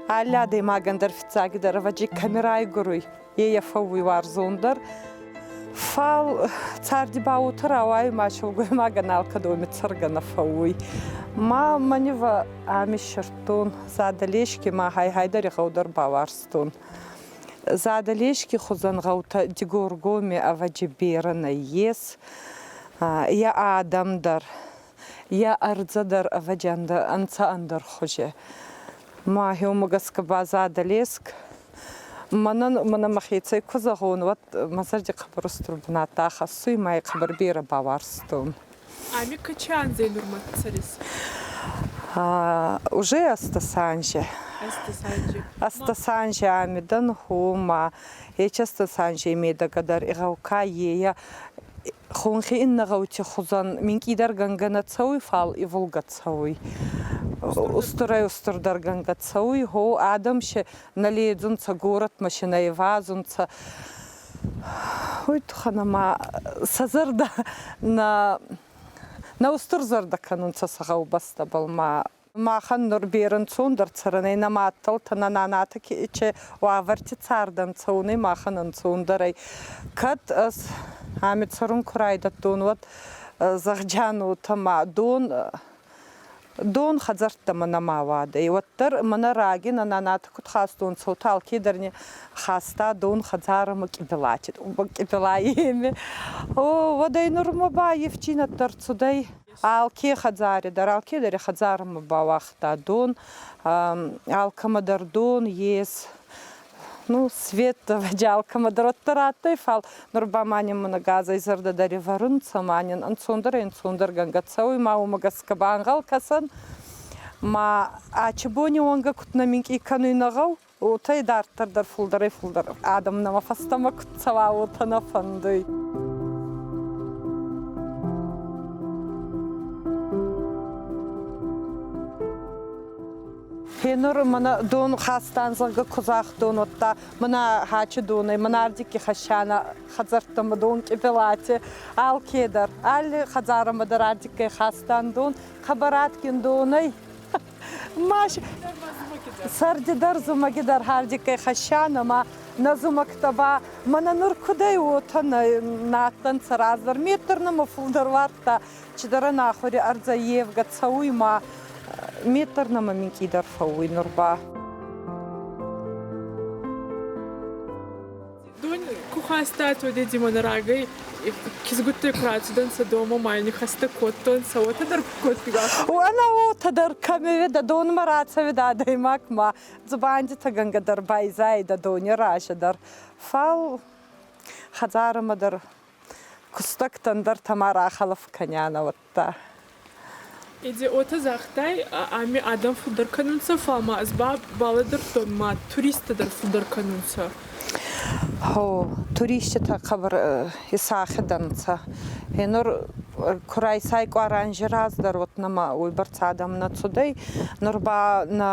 Алли адӕймагӕн дӕр фиццагидӕр ӕвӕдзи кӕми райгуруй, е е фӕууй уарзондӕр. Фал царди ба уотӕ рауайуй ма силгоймагӕн алкӕд уоми цӕргӕ нӕ фӕууй. Ма мӕнева ами иссердтон Задӕлески ма гьай-гьайдӕри гъӕу дӕр бауарзтон. Задӕлески хузӕн гъӕутӕ Дигоргоми ӕвӕдзи берӕ нӕййес. Е адӕм дӕр, е ӕрдзӕ дӕр ӕвӕдзи ӕнцӕ ӕндӕр хузи. Мӕхеумӕ гӕсгӕ ба Задӕлеск мӕнӕн мӕнӕ мӕхецӕй ку зӕгъон, уӕд мӕ зӕрди хъӕбӕр устур бунат ахӕссуй ма ӕй хъӕбӕр берӕ бауарзтон. Ами кӕци анзӕй нурмӕ цӕрис? Уже ӕстӕс анзи. Ӕстӕс анзи. Ӕстӕс анзи ами дӕн ма ечи ӕстӕс анзей медӕгӕ дӕр игъӕука ейӕ хонхи иннӕ гъӕути хузӕн минкъийдӕр гӕнгӕ нӕ цӕуй, фал ивулгӕ цӕуй. Устурӕй-устурдӕр гӕнгӕ цӕуй. Гъо, адӕм си нӕ ледзунцӕ, горӕтмӕ си нӕ ивазунцӕ. Уой туххӕн ӕма сӕ зӕрдӕ нӕ нӕ устур зӕрдӕ кӕнунцӕ сӕ гъӕубӕстӕбӕл ма махӕн нур берӕ ӕнцондӕр цӕрӕн ӕй, нӕ мадтӕлтӕ, нӕ нанатӕ ке уавӕрти цардӕнцӕ, уонӕй махӕн ӕнцондӕр ӕй. Кӕд ӕз ами цӕрун ку райдӕдтон, уӕд зӕгъдзиан уотӕ ма дон дон хӕдзӕрттӕмӕ нӕма уадӕй. Уӕддӕр мӕнӕ раги нӕ нанатӕ куд хастонцӕ, уотӕ алкедӕр не хаста дон хӕдзарӕмӕ къибилати къибилайеми. О, уӕдӕй нурмӕ ба ефтинӕдтӕ ӕрцудӕй. Алке хӕдзари дӕр, алкедӕр хӕдзарӕмӕ бауагъта дон, алкӕмӕ дӕр дон ес. Ну, свет алкӕмӕ дӕр уӕддӕр адтӕй, фал нур ба ма нин мӕнӕ газӕй зӕрдӕ дӕр ӕвӕрунцӕ, ма нин ӕнцондӕрӕй-ӕнцондӕргӕнгӕ цӕуй, ма уомӕ гӕсгӕ ба ӕнгъӕл кӕсӕн. Ма ачи бони уӕнгӕ куд нӕ минкъий кӕнуй нӕ гъӕу, уотӕ идарддӕр дӕр фулдӕрӕй-фулдӕр адӕм нӕмӕ фӕстӕмӕ куд цӕуа, уотӕ нӕ фӕндуй. Хенур мӕнӕ дон хастан, зӕгъгӕ, ку загътон, уӕдта мӕнӕ хачи донӕй, мӕнӕ ардикки хӕссианӕ хӕдзӕрттӕмӕ дон къибилати алкедӕр, алли хӕдзарӕмӕ дӕр ардиккӕй хастан дон, хъӕбӕр адгин донӕй. Ма сӕрди дӕр, зумӕги дӕр ардиккӕй хӕссиан ӕма нӕ зумӕгтӕ ба мӕнӕ нур кудӕй уотӕ нӕ адтӕнцӕ раздӕр. Мет дӕр нӕмӕ фулдӕр уардта, чидӕр ӕнахури ӕрдзӕ евгӕ цӕуй ма мет дӕр нӕмӕ минкъийдӕр фӕууй нур ба. Дон ку хастат, уӕд мӕнӕ рагӕй кизгуттӕ ку рацудӕнцӕ дома ма нихӕстӕ кодтонцӕ, уотӕ дӕр кодтига. Уӕнӕ уотӕ дӕр кӕми дӕ донмӕ рацӕуидӕ адӕймаг ма дзубандитӕгӕнгӕ дӕр байзайидӕ дони рази дӕр. Фал хӕдзарӕмӕ дӕр кустӕгтӕн дӕр ма рахӕлӕф кӕнианӕ уӕдта. Иди уотӕ загътай, ами адӕм фулдӕр кӕнунцӕ, фал ма ӕз ба балӕдӕрдтон, ма туристтӕ дӕр фулдӕр кӕнунцӕ. Гъо, туриститӕ хъӕбӕр исахедӕнцӕ. Гъенур ку райсай къуар анзи раздӕр, уӕд нӕмӕ уойбӕрцӕ адӕм нӕ цудӕй. Нур ба нӕ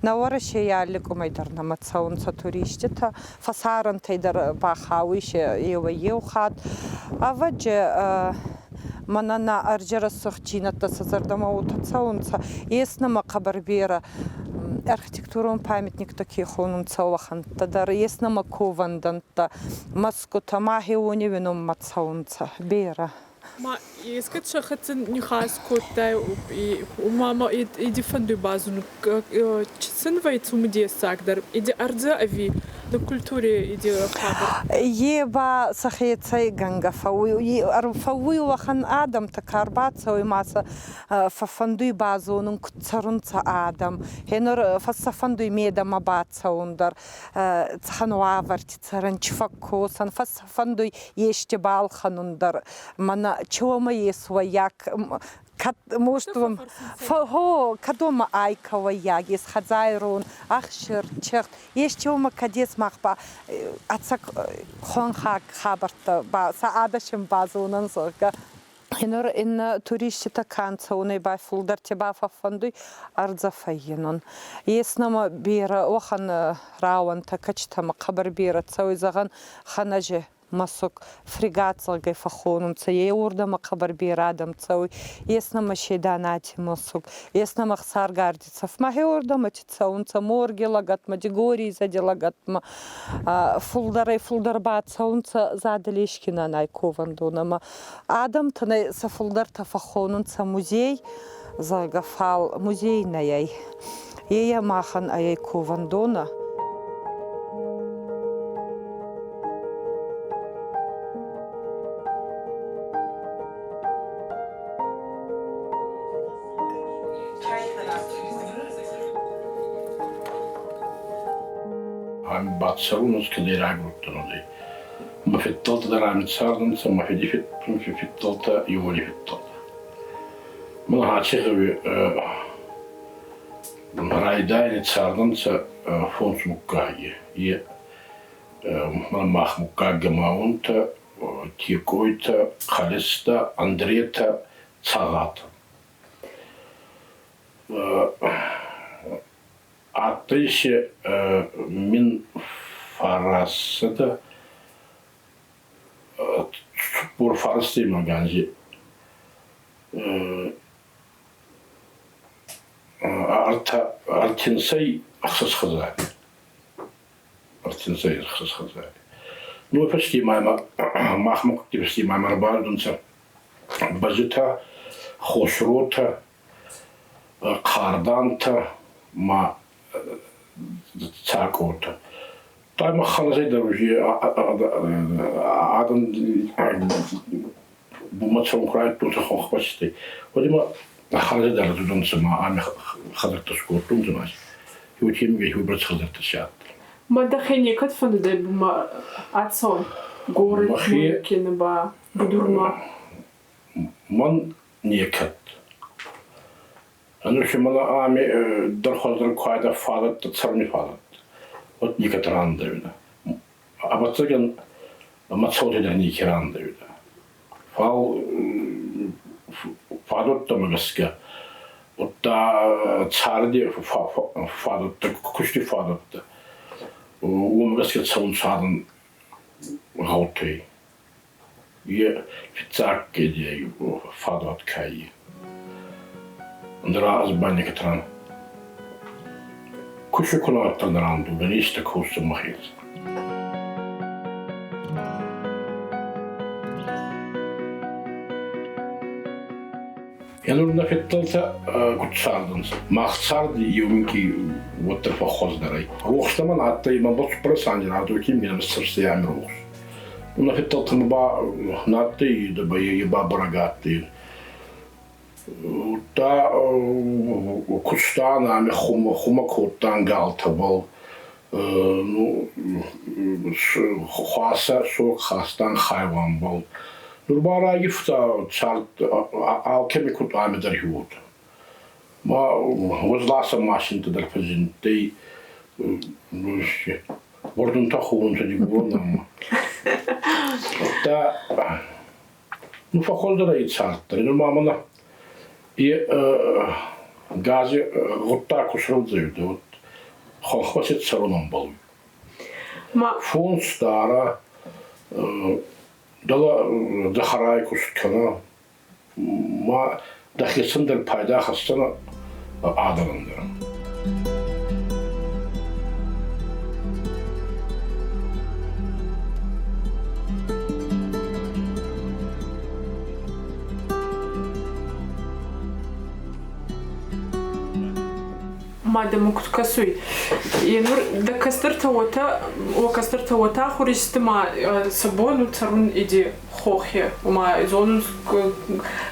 Нӕ Уӕрӕсей алли къумӕй дӕр нӕмӕ цӕунцӕ туриститӕ, фӕсарӕнтӕй дӕр бахауй се еуӕй-еу хатт. Ӕвӕдзи, мӕнӕ нӕ ӕрдзи рӕсугъддзийнӕдтӕ сӕ зӕрдӕмӕ уотӕ цӕунцӕ. Ес нӕмӕ хъӕбӕр берӕ архитектурон памятниктӕ ке хонунцӕ, уӕхӕнттӕ дӕр. Ес нӕмӕ ковӕндӕнттӕ, мӕсгутӕ, ма хеуони уинунмӕ цӕунцӕ берӕ. Ма ескӕд сӕхӕццӕ нихас кодтай, ма ма иди фӕндуй базонун, чи сын вӕй цумудессагдӕр, иди ӕрдзӕ ӕви на культуре иди хабар? Е ба сӕхецӕй гӕнгӕ фӕууй. Фӕууй уӕхӕн адӕмтӕ, ка ӕрбацӕуй ма сӕ фӕффӕндуй базонун, куд цӕрунцӕ адӕм. Гьенур фӕссӕ фӕндуй медӕмӕ бацӕун дӕр, цӕхӕн уавӕрти цӕрӕн, чи фӕккосӕн, фӕндуй ести балхӕнун дӕр. Мӕнӕ чеуӕмӕ ес уӕййаг кӕд может вам фӕгьо кӕд уӕмӕ айкӕ уӕййаг ес хӕдзайрон ӕхсир чегъд ести уӕмӕ кӕд ес мах ба ӕцӕг хуӕнхаг хабӕрттӕ ба сӕ адӕсен базонӕн, зӕгъгӕ. Нур иннӕ туриститӕ ка нцӕ, уонӕй ба фулдӕрти ба фӕффӕндуй ӕрдзӕ фӕййинун. Ес нӕмӕ берӕ уӕхӕн рауӕнтӕ, кӕцитӕмӕ хъӕбӕр берӕ цӕуй, зӕгъӕн, Хӕнӕзи. Мӕсуг фрегат, зӕгъгӕ, фӕххонунцӕ. Е уордӕмӕ хъӕбӕр берӕ адӕм цӕуй. Ес нӕмӕ Седанати мӕсуг, ес нӕмӕ Ӕхсаргарди цӕф. Мӕхе уордӕмӕ цӕунцӕ Морги лӕгӕтмӕ, Дигори изӕди лӕгӕтмӕ. Фулдӕрӕй-фулдӕр ба цӕунцӕ Задӕлески Нанай ковӕндонӕмӕ. Адӕмтӕн сӕ фулдӕртӕ фӕххонунцӕ музей, зӕгъгӕ, фал музей нӕй ӕй. Е махӕн ӕй ковӕндонӕ. Ами бацӕунц, кӕдӕй рагурдтон, уоди. Мӕ фидтӕлтӕ дӕр ами цардӕнцӕ, мӕ фиди фидтӕлтӕ, Иони фидтӕлтӕ. Мӕн аци гъӕуи райдайӕни цардӕнцӕ фондз муггаги. Е мӕн мах муггаг Гамаунтӕ, Текойтӕ, Хъӕлестӕ, Андретӕ, Цагъатӕ. Адтӕй си мин фарасӕдӕ 45 анзи ӕртинсӕй ӕхсӕз хӕдзари. Ӕртинсӕй ӕхсӕз хӕдзари. Ну, фӕсте ма махмӕ фӕсте ма ӕрбацудӕнцӕ Бӕзитӕ, Хосротӕ, Хъардантӕ ма Цакъотӕ. Тайма ханзай дӕр уже адӕм бумӕ цӕун ку райдӕдтонцӕ хонхбӕстӕй. Уӕд имӕ ханзай дӕр цудӕнцӕ ма ами хӕдзӕрттӕ скодтонцӕ ма уотемӕй уйбӕрц хӕдзӕрттӕ си адтӕй. Ма дӕхе некӕд фӕндадӕй бумӕ ацӕун горӕтмӕ кенӕ ба будурмӕ? Мӕн некӕд. Ӕнуси мӕнӕ ами дӕр хуӕздӕр ку айдӕ фадӕттӕ, цӕруни фадӕттӕ. Вот некӕд рандӕуинӕ. Ӕвӕццӕгӕн, мӕ цоти дӕр неке рандӕуидӕ. Фал фадӕттӕмӕ гӕсгӕ, удта царди фадӕттӕ, кусти фадӕттӕ, уомӕ гӕсгӕ цӕунцӕ адӕн гъӕутӕй. Е фиццаг фадуат ка ӕй. Ӕндӕр ӕз ба некӕд ран. Куси ку нӕ адтӕн рандугӕн, истӕ косун мӕхецӕн. Енур нӕ федтӕлтӕ куд цардӕнцӕ. Мах царди еу минкъий уӕддӕр фӕххуӕздӕр ӕй. Рохс нӕмӕ адтӕй, мӕ боц просани радуйти минӕм сӕрсӕй ами рохс. Нӕ федтӕлтӕмӕ ба на адтӕй, е ба бӕрӕг адтӕй. Удта кустан ами хумӕ кодтан галтӕбӕл, ну, хуасӕ сог хастан хайуанбӕл. Нур ба раййивта цард алкӕми куд ами дӕр уотӕ. Ма уӕзласӕн машинтӕ дӕр фӕззиндтӕй, уордунтӕ хуунцӕ дигорон. Удта ну, фӕххуӕздӕр ӕй цард дӕр. Нур ма мӕнӕ е гази гъуддаг ку срӕвдзӕуидӕ, вот хуӕнхбӕсти цӕрун ӕмбӕлуй. Фонс дара, дӕлӕ дзӕхӕрай куст кӕнӕ, ма дӕхецӕн дӕр пайда хӕсдзӕнӕ адӕмӕн дӕр. Мадӕмӕ куд кӕсуй? Е нур дӕ кӕстӕртӕ уотӕ, уӕ кӕстӕртӕ уотӕ ахур исты ма сӕ бон у цӕрун иди хохи, ома зонун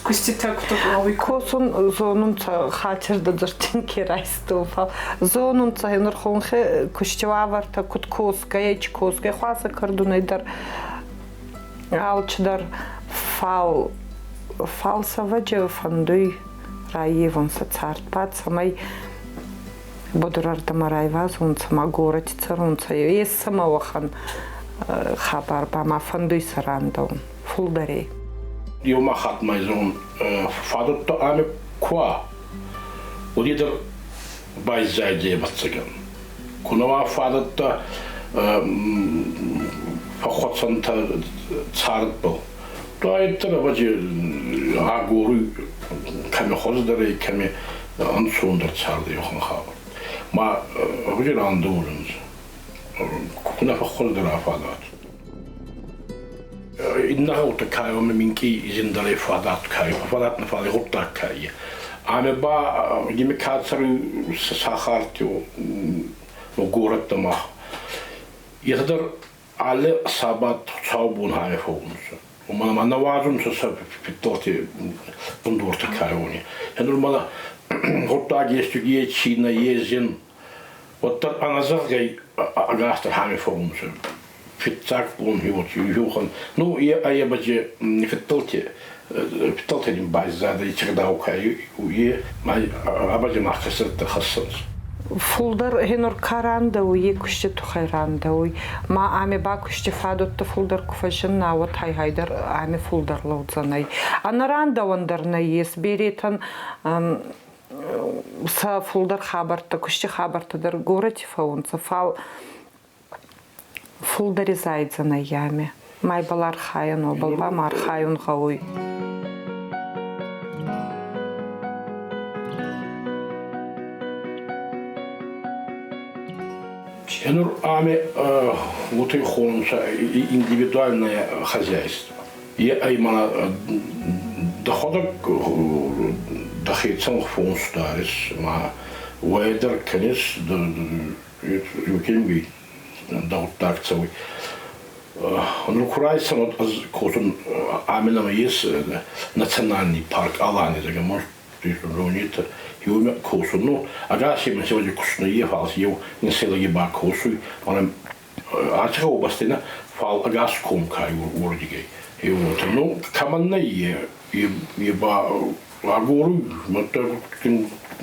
куститӕ куд гъӕуй. Косун зонунцӕ хатир дӕдзӕртин ке райстон, фал зонунцӕ нур хонхи кусти уавӕртӕ куд косгӕй, чи косгӕй хуасӕ кӕрдунӕй дӕр алчидӕр, фал фал сӕвӕджы фӕндуй раййевун сӕ цардбад, цӕмӕй будурӕрдӕмӕ райвазунцӕ ма горӕти цӕрунцӕ. Ес сӕмӕ уӕхӕн хабар ба ма фӕндуй сӕ рандӕун фулдӕрӕй. Еума хатт ма зӕгъун, фадӕттӕ ами ку уа, уӕд дӕр байзайдзӕй, ӕвӕццӕгӕн. Ку нӕ уа фадӕттӕ, Фӕххуӕцӕнтӕ цардбӕл. Туайддӕр ӕвӕдзи агоруй кӕми хуӕздӕр ӕй, кӕми ӕнцондӕр цард ӕй уӕхӕн хабар. Ма ӕвӕдзи рандӕурӕнцӕ. Ку нӕ фӕххуӕздӕр ӕ фадат. Иннӕ гъӕутӕ кайуӕмӕ минкъий зиндӕрӕй фадат кайуй, фадат нӕ фал гъуддаг каййе. Ӕма ба ими ка цӕруй сахарти, горӕттӕ мах, етӕ дӕр алли сабат хуцаубон хай фӕуунцӕ. Уомӕн ӕма нӕ уадзунцӕ сӕ фиддӕлти бундортӕ кайуни. Е нур мӕнӕ гъуддаг ести е цийнӕ, е зин, уӕддӕр ӕнӕзӕгъгӕй ӕгасдӕр хами фӕуунцӕ. Фиццаг бон еухан, ну, е ӕйебӕджи фиддӕлти фиддӕлтӕ нин байзадӕй цигъдау кай, е ма абӕджи мах кӕстӕртӕ хӕссӕнцӕ. Фулдӕр гьенур ка рандӕуй, е кусти туххӕй рандӕуй. Ма ами ба кусти фадуӕттӕ фулдӕр ку фӕззинна, уӕд гьай-гьайдӕр ами фулдӕр лӕудзӕнӕй. Ӕнӕ рандӕуӕн дӕр нӕййес. Беретӕн сӕ фулдӕр хабӕрттӕ, кусти хабӕрттӕ дӕр горӕти фӕуунцӕ, фал фулдӕр изайдзӕнӕй ами. Ма ибӕл архайӕн, уобӕл ба ма архайун гъӕуй. Нур ами уотӕ хонунцӕ индивидуальное хозяйство. Е ӕй мӕнӕ дӕхуӕдӕг дӕхецӕн фонс дарис ма уӕдӕр кӕнис еукемги дӕ гъуддаг цӕуй. Нур ку райсӕн, ӕз косун ами нӕмӕ ес национальный парк Алани, зӕгъӕн, может, зонетӕ, еуемӕ косун. Ну, ӕгасемӕ сегодня кусун е, фал еу инселӕги ба косуй, манӕ аци гъӕубӕсти фал ӕгас ком кай уордигӕй. И вот, ну, кӕмӕн нӕййе, е ба агоруй, мадта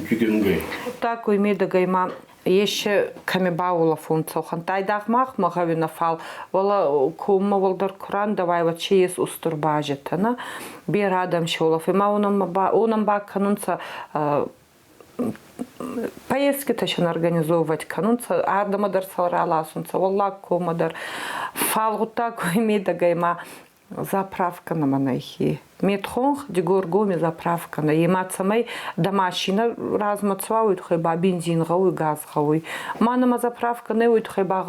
генгӕй. Такой медӕгӕй ма есе кӕми бауолӕфунцӕ, уӕхӕнттӕ айдагъ махмӕ гъӕуй нӕ, фал уӕлӕ коммӕ уӕлдӕр ку рандӕуай, уӕд си ес устур базетӕ, нӕ? Берӕ адӕм си уолӕфуй. Ма уонӕн ба кӕнунцӕ поездкитӕ син организовывать кӕнунцӕ, ардӕмӕ дӕр сӕ раласунцӕ, уӕллаг коммӕ дӕр. Фал гъуддаг уой медӕгӕй ма заправка нӕмӕ нӕййе. Медхонх Дигоргоми заправка нӕ. Ема цӕмӕй дӕ машинӕ размӕ цӕуа, уой туххӕй ба бензин гъӕуй, газ гъӕуй. Ма нӕмӕ заправка нӕ, уой туххӕй ба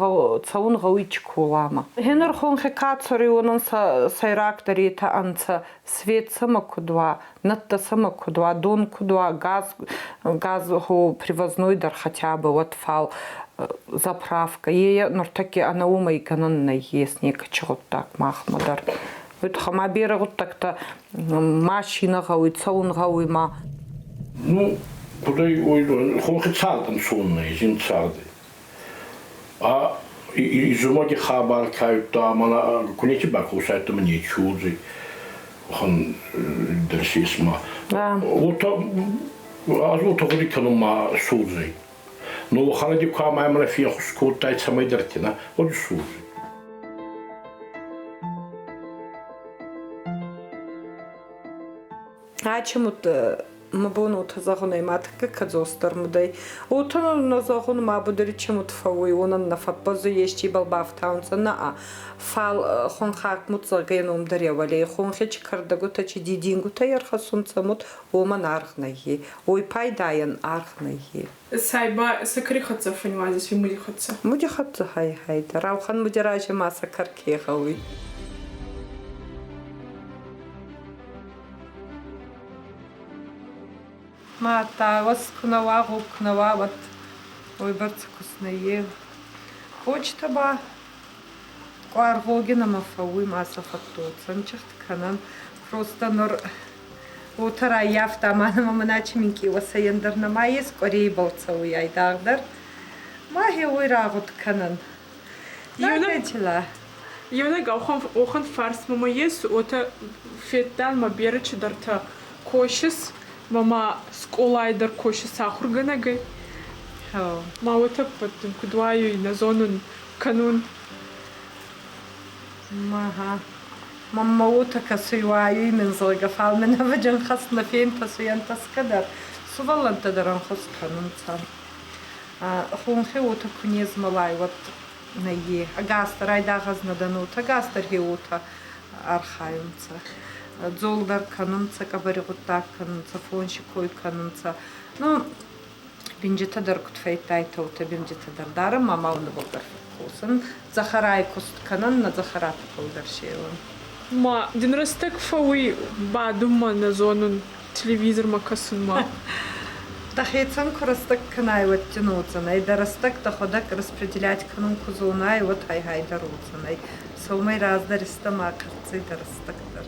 цӕун гъӕуй Чиколамӕ. Гьенур хонхи ка цӕруй, уонӕн сӕ сӕйрагдӕр етӕ ӕнцӕ свет сӕмӕ куд уа, нӕдтӕ сӕмӕ куд уа, дон куд уа, газ, газ привозной дӕр хотя бы, уӕд фал заправка. Е нуртӕкки ӕнӕ уомӕй гӕнӕн нӕййес некӕци гъуддаг махмӕ дӕр. Уотӕ ма берӕ гъуддӕгтӕ машинӕ гъӕуй, цӕун гъӕуй ма. Ну, кудӕй ой, хонхи цард ӕнцон нӕй, зин цард. А изумаги хабар кайдта, мана кунети бакосайдта ма нечузи. Хан дӕрсисма. Уотӕ аз уотӕ гъуди кӕнун ма судзй. Ну, ханади ку ӕма мӕнӕ фехус кодтай цӕмӕйдӕрти, нӕ, уӕд судзй. Ачемут мӕ бон уотӕ зӕгъун ӕй, ма тӕккӕ кӕдзосдӕр мудӕй. Уотӕ нӕ зӕгъун, ма будури чемут фӕууй, уонӕн нӕ фӕббӕззуй, естибӕл бафтаунцӕ, нӕ-а. Фал хуӕнхаг муд зӕгъгӕ ном дӕр еуӕлей хонхи чи кӕрдӕгутӕ, чи дидингутӕ ӕрхӕссунцӕ муд, уомӕн аргъ нӕййе. Уой пайдайӕн аргъ нӕййе. Цай ба сакари хӕццӕ фӕниуазис ви муди хӕццӕ? Муди хӕццӕ хай-хай дӕр. Раухан муди рази ма сакар ке гъӕуй. Мадта уӕс ку нӕ уа, гъог ку нӕ уа, уӕд уойбӕрцӕ куст нӕййе. Почтӕ ба къуар гъоги нӕмӕ фӕууй ма сӕ фӕддоцӕн, чихт кӕнӕн. Просто нур уотӕ раййафта ма нӕмӕ мӕнӕ минкъий уӕсӕйӕн дӕр нӕма ес, къуӕрей ибӕл цӕуй айдагъдӕр. Ма гье уой рагъуд кӕнӕн. Нагӕчила. Еунӕг охӕн фарс мӕмӕ ес, уотӕ федтан ма берӕ чидӕртӕ косис, ма ма скъолай дӕр косис ахургӕнӕгӕй. Ма уотӕ ппӕттун, куд уайуй, нӕ зонун кӕнун. Ага. Мамма уотӕ кӕсуй уайуй мин зӕгъгӕ, фал мин ӕвӕджи ӕнхӕст нӕ фентӕсуй ӕнтӕсгӕ дӕр. Сувӕллӕнттӕ дӕр ӕнхус кӕнунцӕ. Хонхи уотӕ ку не змӕлай, уӕд Нӕййе. Ӕгасдӕр айдагъ ӕз нӕ дӕн уотӕ, ӕгасдӕр хе уотӕ архайунцӕ. Дзол дӕр кӕнунцӕ, къӕбӕри гъуддаг кӕнунцӕ, фонси кой кӕнунцӕ. Ну, бинджитӕ дӕр куд фӕййидтайтӕ, уотӕ бинджитӕ дӕр дарӕн, ма ма унӕбӕл дӕр фӕккосӕн. Дзӕхӕрай куст кӕнӕн, нӕ дзӕхӕратӕ фулдӕр селӕн. Ма дин рӕстӕг фӕууй бадунмӕ, нӕ зонун, телевизормӕ кӕсунмӕ? Дӕхецӕн ку рӕстӕг кӕнай, уӕд дин уодзӕнӕй. Дӕ рӕстӕг дӕхуӕдӕг распределять кӕнун ку зонай, уӕд гьай-гьай дӕр уодзӕнӕй. Сӕумӕй раздӕр истӕмӕ хъӕртцӕй дӕ рӕстӕг дӕр.